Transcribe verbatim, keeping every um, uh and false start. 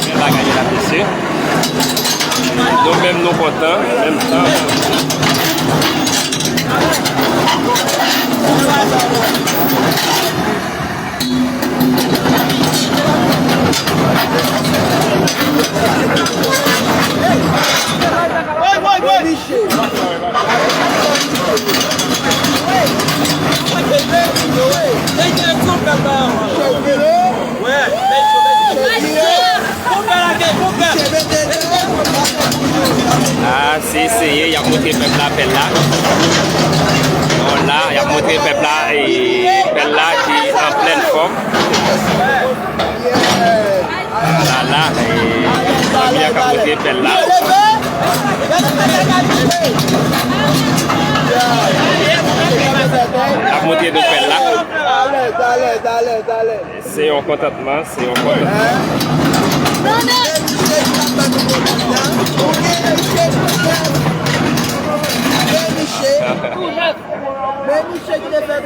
Bèl bagay la, mesye. Nou menm, nou kontan, menm tan. Ah, se seye, y ap montre pèp la pèl la. Bon, la, y ap montre pèp la, e, pèl la ki an plèn fòm. La, la, e, zanmi an k ap montre pèl la. L ap montre nou pèl la. Se yon kontantman, se yon kontantman.